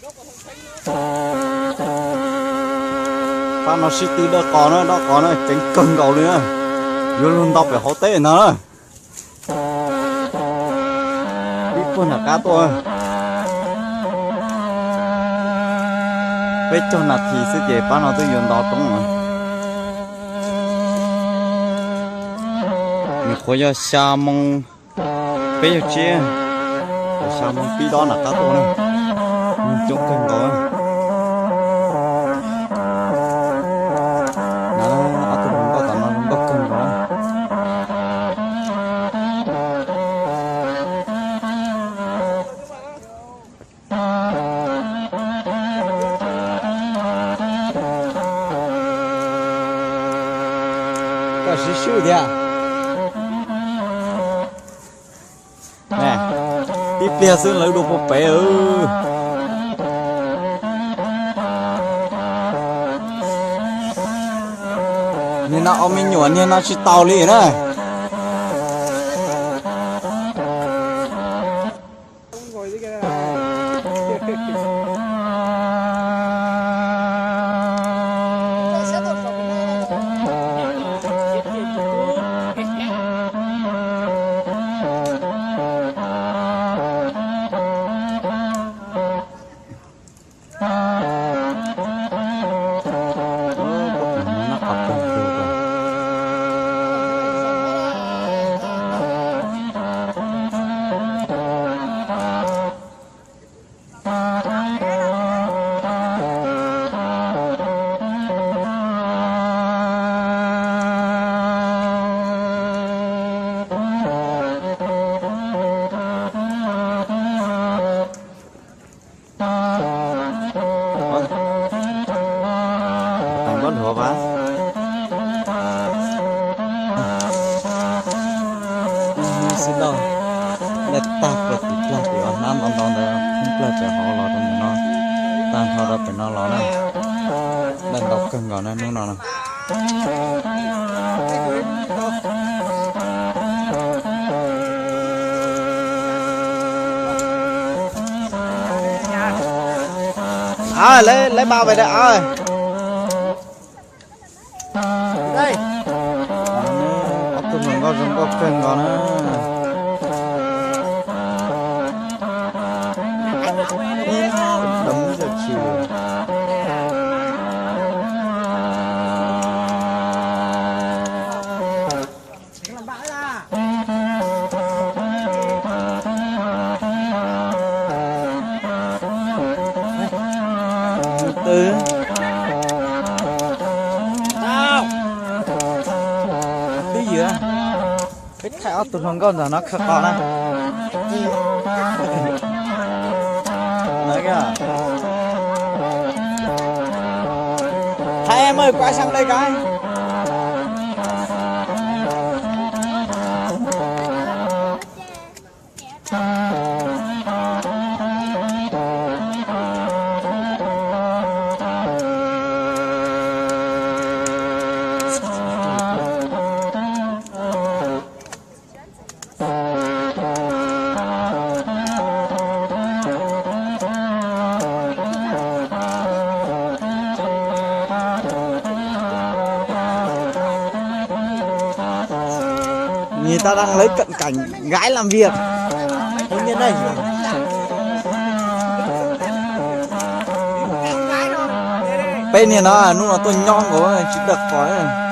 Pab no sib tw dawj qos na, dawj qos na, ceev kawg nkaus li na. Yuav luag nto pem hauv teb ntag na. Pib puag nram qab tuaj. Peb caug nas this xwb ces pab no twb yuav nto roob lawm. Nws qhuav yog xya moo peb caug tsib, xya moo pib dob nram qab tuaj na. Neeg coob kawg nkaus. Ob tug hluas nkauj tom no zoo nkauj kawg nkaus. Koj siv swb thiab. Tib pliag xwb lawv dua puag pem. Niag no ua me nyuam niag no tsis tau li na. Tais npab luav vas. Xib lauj, daj tag puag tim plag tim hnab ntau ntau ntawd, thoob plawg tawm hauv los rau ntawm no, tag nrho rau pem no los na. Daj ntau kawg nkaus na hnub no na. Lawv, lawv npaj pem dawm. Ob tug hluas nkauj zoo nkauj kawg nkaus na. Ib dam muab coj tshis. Twb ywm. Peb thaij ob tug hluas nkauj ntawm no khawb qos na. Thaij maj kuaj xyaa le ka. Nws tab dab lawv cận cảnh gái làm việc. Peb niag no hnub no tuaj nyob nkaus tsis dawj qos.